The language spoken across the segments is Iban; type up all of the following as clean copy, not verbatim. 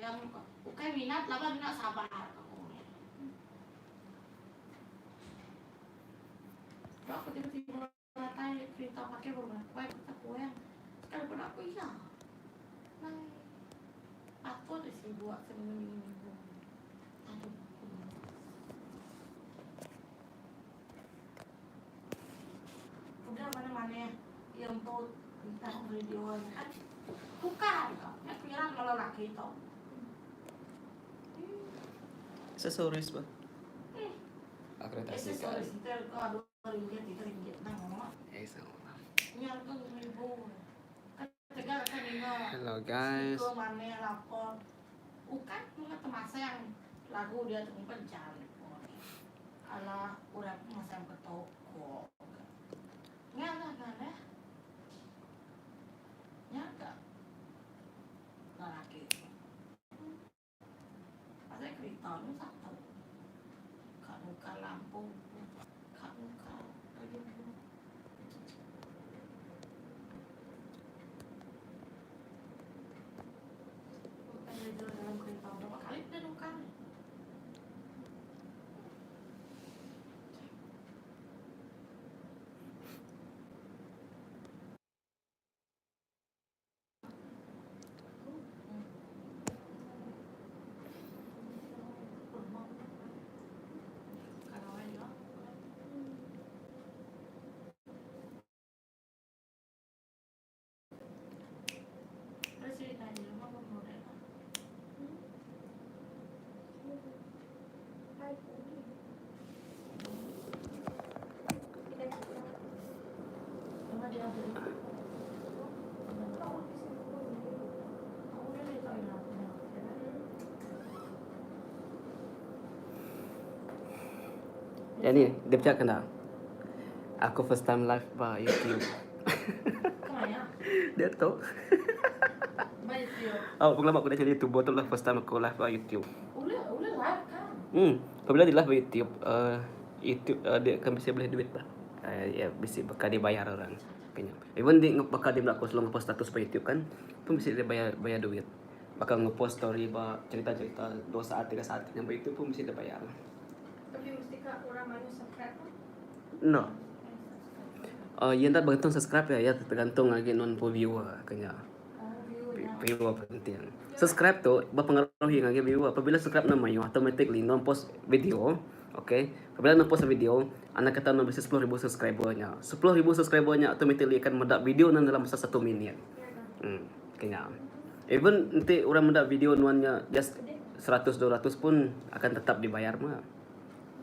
Yang ukai minat laban enda sabar aku. Dok aku tiba-tiba datai kerita pakai baru aku tak kuang. Sekalipun aku iya. Lai. Patut isi buat seminggu-minggu. Aduh. Udah mana-mana iya empu entah video nya kan. Tukar ka. Nya kira bala laki tu. Aksesoris ba. Akreditasi ka. Aksesoris ente ka RM2 RM3 nang Eh sama. Nya ka ribu. Ketegal ka ninga Hello guys. speaker manah lapa. Ukai mega temasang lagu dia tu empat jam Alah orang masang ke toko. Nya lah kan eh. Nya ka lelaki. Pasal kerita ni satu. Ka nukar lampu, ka nukar radio. Bukan radio dalam kereta berapa kali dia nukar ni. Ya ni, dia pecah kena. Aku first time live ba YouTube. Dia tu. Oh, pengalaman aku dah jadi YouTuber tu lah first time aku live ba YouTube. Ulih, ulih live kan? Hmm, apabila di live ba YouTube, uh, YouTube uh, dia akan bisa boleh duit lah. Uh, ya, bisa bakal dibayar orang. Kenya. Even di bakal dia aku selalu ngepost status ba YouTube kan, pun bisa dia bayar bayar duit. Bakal ngepost story ba cerita-cerita 2 saat 3 saat yang ba YouTube pun bisa dia bayar. Tapi mesti ka orang malu subscribe kan? No. Uh, ya tak bergantung subscribe ya, ya tergantung lagi non po viewer kenya. Viewer penting. Subscribe tu berpengaruh lagi viewer. Apabila subscribe nama you automatically non post video, okay. Apabila non post video, anak kata non bisa 10,000 subscribernya. 10,000 subscribernya automatically akan mendak video non dalam masa 1 minit. Kenya. Even nanti orang mendak video nuannya just 100 200 pun akan tetap dibayar mah.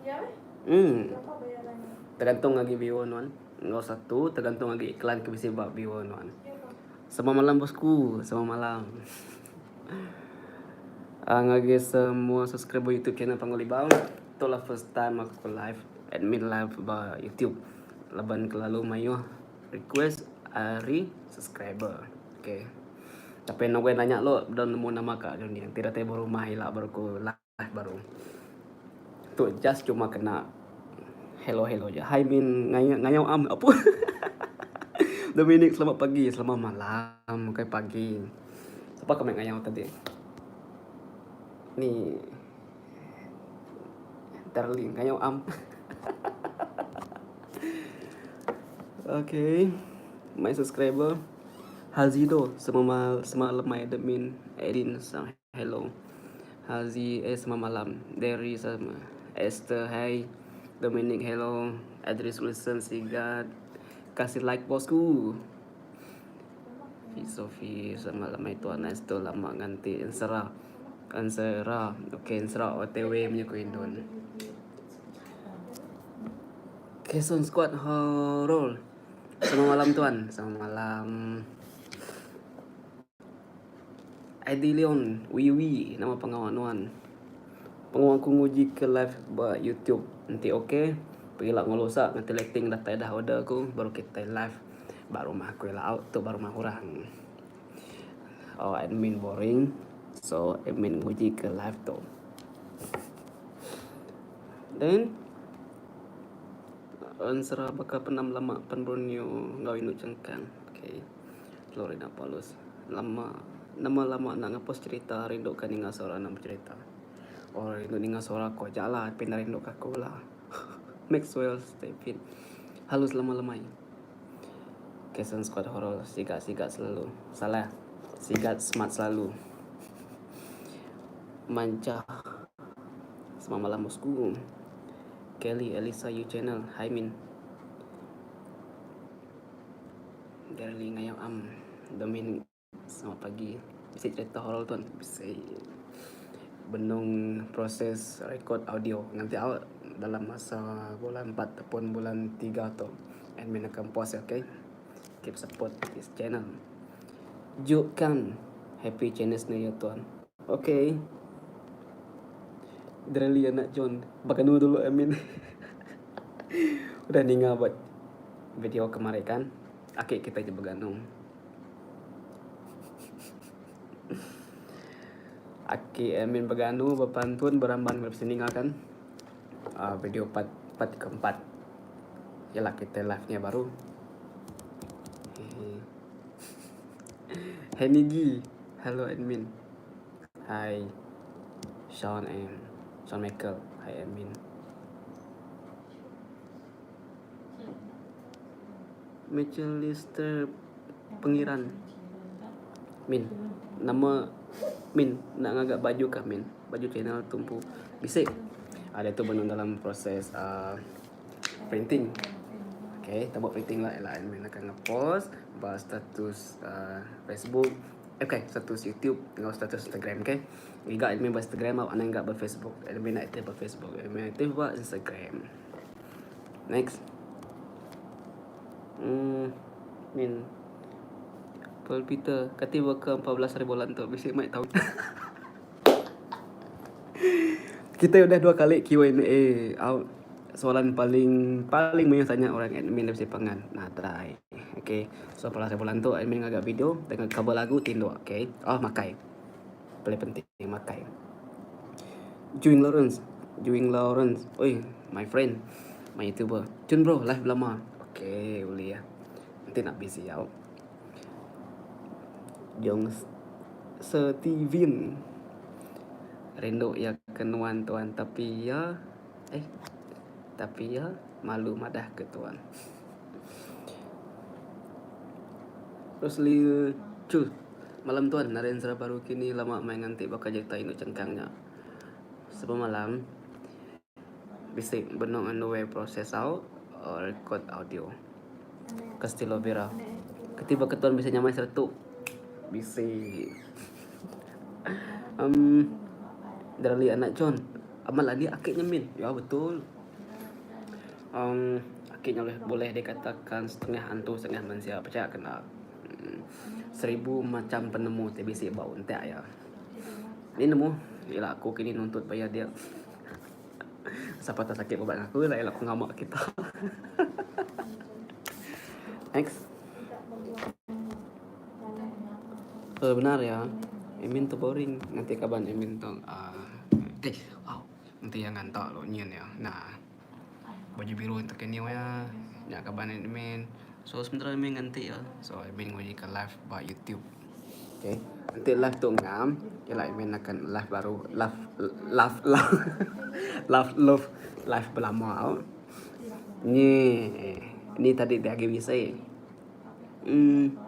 Ya weh? Berapa bayarannya? Tergantung lagi viewer nuan. Enggau satu tergantung lagi iklan ke bisi ba viewer nuan. Ya ka? Selamat malam bosku, selamat malam. Uh, ngagai semua subscriber YouTube channel Panggau Libau. Tu lah first time aku live, admin live ba YouTube. Laban kelalu mayuh request ari subscriber. Okay. Tapi enda gue nanya lo bedau nemu nama ka dunia. Ti datai ba rumah ila baru ku live baru. Tu just cuma kena hello hello je. Hi min ngayau ngayau am apu. Dominic selamat pagi, selamat malam, bukan pagi. Sapa ke mai ngayau tadi? Ni Darling ngayau am. Okay. My subscriber Hazido semamal semalam mai admin Edin hello. Hazi eh selamat malam. Derry sama Esther hai. Dominic hello. Adris Wilson Sigat. Kasih like bosku. Fi Sofi selamat lemai tuan nice tu lama nganti ensera. Ensera. Okay ensera OTW punya ku indun. Quezon Squad Horror. Selamat malam tuan. Selamat malam. Adi Leon, Wiwi nama pengawa nuan. Pengawa aku nguji ke live ba YouTube. Enti ok, pegila enggau lusa nganti lighting datai dah order aku baru kitai live ba rumah aku ila au tu ba rumah orang. Oh admin boring so admin nguji ke live tu. Then ensera baka penam lama pan Borneo enggau indu chengkang. Okay. Florina Paulus. Lama. Nama lama enda ngapus cerita rindu ka ninga suara enda becerita. Oh rindu ninga suara aku aja lah tapi enda rindu ka aku lah. Maxwell Stephen. Halo selama lemai. Kason squad horror sigat sigat selalu. Salah. Sigat smart selalu. Manjah. Selamat malam bosku. Kelly Elisa You Channel. Hi Min. Darling ngayau am. Domin selamat pagi. Bisi cerita horror tuan? Bisi. Benung proses record audio. Nganti au dalam masa bulan 4 ataupun bulan 3 tu. Admin akan post ya, okay? Keep support this channel. Juk kan Happy Chinese New Year tuan. Okay. Dreli anak John. Bakanu dulu admin. Udah ninga buat video kemari kan. Aki kita je beganu. Aki admin beganu bepantun beramban bisi ninga kan. Uh, video part part keempat. Yalah kita live nya baru. Hehe. Henny Hello admin. Hi Sean and Sean Michael. Hi admin. Mitchell Lister Pengiran. Min, nama Min nak ngaga baju kah Min? Baju channel tumpu. Bisi. Ada tu benung dalam proses uh, printing. Okay, tabu printing lah lah admin akan ngepost ba status uh, Facebook, eh, okay, status YouTube enggau status Instagram, okay. Ngiga admin ba Instagram anang ngiga ba Facebook. Admin aktif ba Facebook, admin aktif ba Instagram. Next. Hmm, min. Paul Peter, kati baka 14 hari bulan tu bisi mai taun. Kita udah dua kali Q&A out. Soalan paling paling mayuh tanya orang admin bisi pangan. Nadai. Okay. So 14 hari bulan tu admin ngaga video dengan cover lagu tinduk. Okay. Oh makai. Paling penting makai. Juing Lawrence. Juing Lawrence. Oi, my friend. My YouTuber. Cun bro, live belama. Okay, boleh ya. Nanti nak busy ya. Jong Steven. Rindu ya ke nuan tuan tapi ya eh tapi ya malu madah ke tuan. Rosli Chu. Malam tuan, naren sera baru kini lama mai nganti baka jerita indu chengkang nya. Sapa malam bisi benung on the way proses au record audio. Castillo Vera. Keti baka tuan bisi nyamai seretu. Bisi. Um Darli anak John. Amat lagi akik nya min. Ya betul. Um akik nya boleh boleh dikatakan setengah antu setengah mensia pecah kena. Seribu macam penemu ti bisi ba untak iya. Ni nemu ila aku kini nuntut bayar dia. Sapa tak sakit ubat aku ila ila aku ngamak kita. Next. Eh benar ya. Emin tu boring. Nanti kaban Emin tu uh, eh wow. Nanti yang ngantak lo nyin ya. Nah. Baju biru untuk kini ya. Nya kaban admin. So sementara admin nganti ya. So admin nguji ke live ba YouTube. Okay. Nanti live tu ngam, ialah admin akan live baru, live live live live love live belama tau. Ni ni tadi dia agi bisi. Hmm.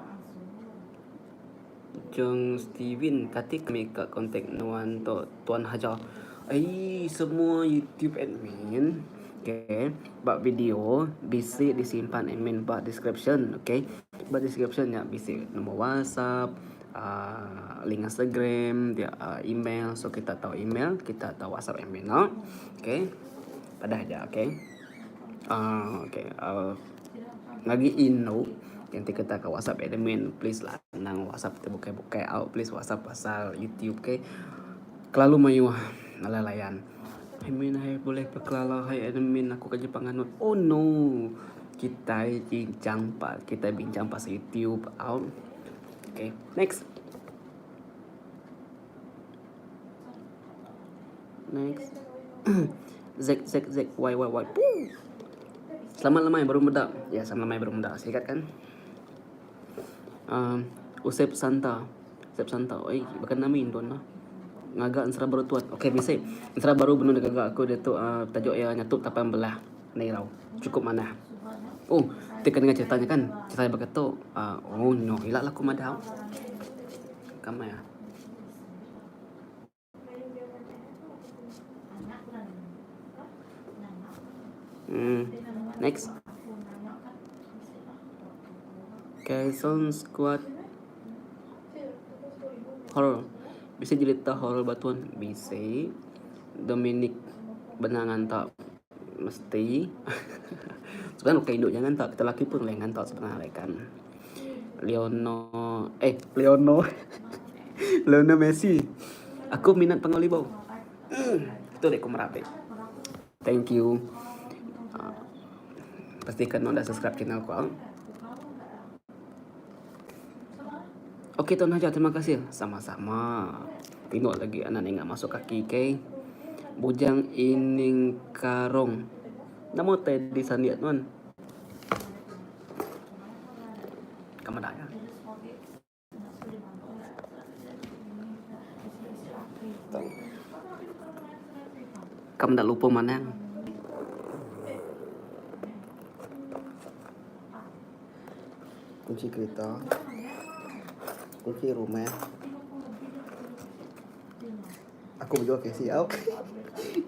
Jong Steven kati kami ka kontak nuan tu tuan haja. Ai semua YouTube admin okay ba video bisi disimpan admin ba description okay. Ba description nya bisi nombor WhatsApp uhh link Instagram dia uhh email so kita tau email kita tau WhatsApp admin no. Okay padah aja okay. Uhh okay uhh ngagi indu enti kita ka WhatsApp admin please lah anang WhatsApp ti bukai bukai au please WhatsApp pasal YouTube okay. Kelalu mayuh alai layan. Admin hai boleh bekelala hai admin aku ka jepa nganut. Oh no. Kitai bincang pa kitai bincang pasal YouTube au. Okay next. Next. Z Z Z Y Y Y. Puh. Selamat lemai baru meda. Ya selamat lemai baru meda. Sigat kan? Um, Usep Santa. Sep santau ai baka nama indon lah. Ngaga ensera baru tuan. Okey bisi ensera baru benung digaga aku diatu uhh tajuk iya nyatup tapan belah enda irau. Chukup manah. Oh ti ka ninga cerita nya kan cerita iya baka tu uhh oh nyo ila lah aku madah. Kamai ah. Hmm. Next. Quezon Squad Horror. Bisi jerita horror ba tuan? Bisi. Dominic benang nganta mesti. Sebenarnya bukan indu jangan tak, kita laki pun boleh nganta sebenarnya kan. Leono eh Leono Leonel Messi. Aku minat Panggau Libau. Itu dek ku merap dek. Thank you. Uh, pastikan anda subscribe channel aku. Ah. Okey Tuan Hajar, terima kasih. Sama-sama. Tengok lagi anak ni ngak masuk kaki ke. Bujang ining karong. Nama tadi sandiat tuan. Kamu dah ya? Kamu dah lupa manang. Kunci kereta, kunci rumah. Aku berjual ke AC au.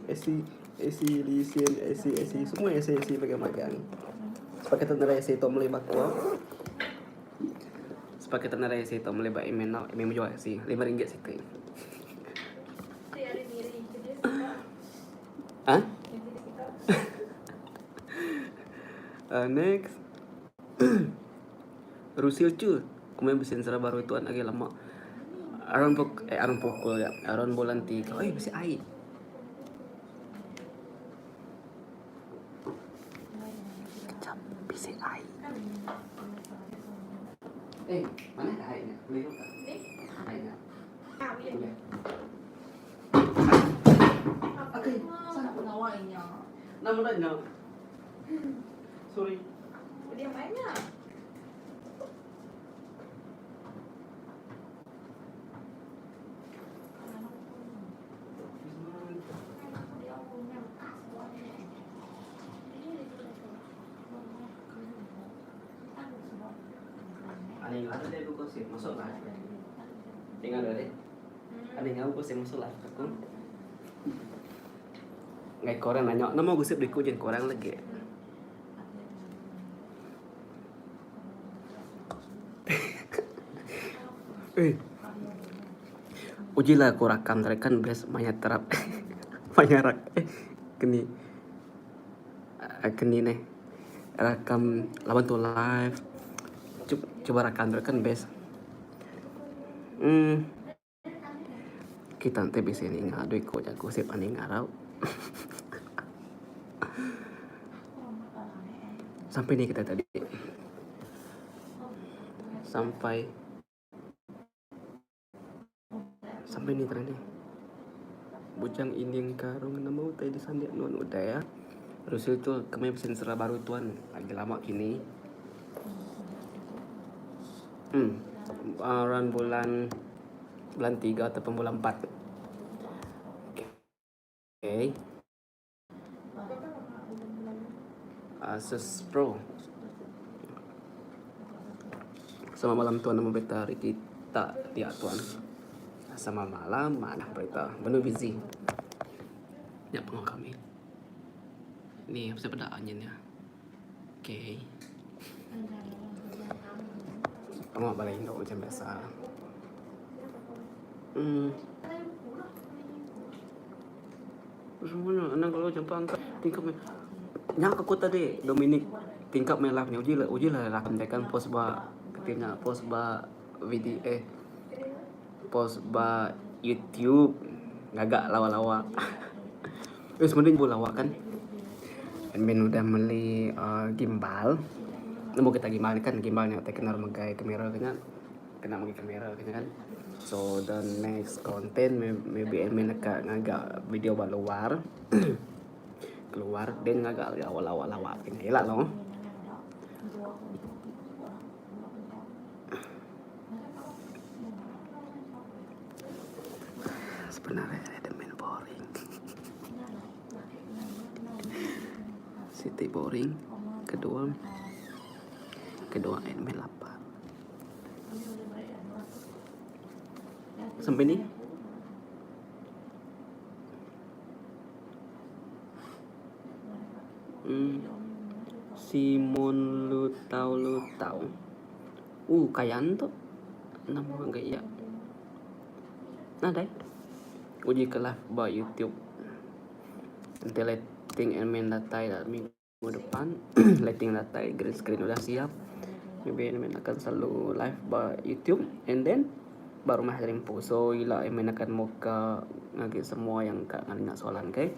AC AC lesen AC AC semua AC AC magang-magang. Sebab kita nadai AC tu meli ba aku au. Sebab kita nadai AC tu meli ba admin au, admin bejual AC RM5 siti. Hah? Uh, next. Rusil cu. Kumai bisi ensera baru tuan agi lama. Aron puk eh aron pukul ya. Aron bulan 3. Oi bisi ai. Kejap bisi ai. Eh, mana ada airnya? Boleh tak? Airnya. Boleh. Okey, sana penawar inya. Nama dah nya. Sorry. Dia banyak. Ada yang ada dia buku sih masuk lah. Tinggal deh. Ada yang aku sih masuk lah aku. Ngai korang nanya, nama gosip diku jen korang lagi. Eh. Uji lah aku rakam tadi kan best maya terap. Maya rak eh keni eh, keni neh rakam lawan tu live. Cuba, cuba rakam tadi kan best. Kita nanti bisa ninga duit ko jago sip aning ngarau. Sampai ni kita tadi. Sampai sampai ni tadi. Bujang ining karung nama utai di sandiak nuan udah ya. Rusil tu kami pesen serah baru tuan lagi lama kini. Around bulan bulan 3 ataupun bulan 4. Okay. Asus Pro. Selamat malam tuan, nama berita hari kita tiap tuan. Selamat malam, mana berita? Benar busy. Ya pengok kami. Ni apa pada anginnya. Okay. Pengok balik induk macam biasa. Semuanya anak kalau jumpa angkat tingkap ni. Nyak aku tadi Dominic tingkap main live ni uji lah uji lah rakam dia kan post ba ketika post ba video eh post ba YouTube ngagak lawa-lawa. Eh sebenarnya bu lawak kan. Admin udah beli gimbal. Nemu kita gimbal ni kan gimbalnya tak kena megai kamera kena kena megai kamera kena kan. So the next content maybe admin akan ngagak video ba luar. Keluar dan ngagak lawak-lawak kena elak loh. Sebenarnya admin boring. Siti boring, kedua kedua admin lapar. Sampai ni Hmm. Simon Lutau Lutau. Kayan tu. Nama gaya. Nadai. Uji ke live ba YouTube. Enti lighting admin datai da minggu depan. Lighting datai, green screen udah siap. Maybe admin akan selalu live ba YouTube and then ba rumah diri empu. So ila admin akan muka ngagai semua yang ka nanya soalan okay.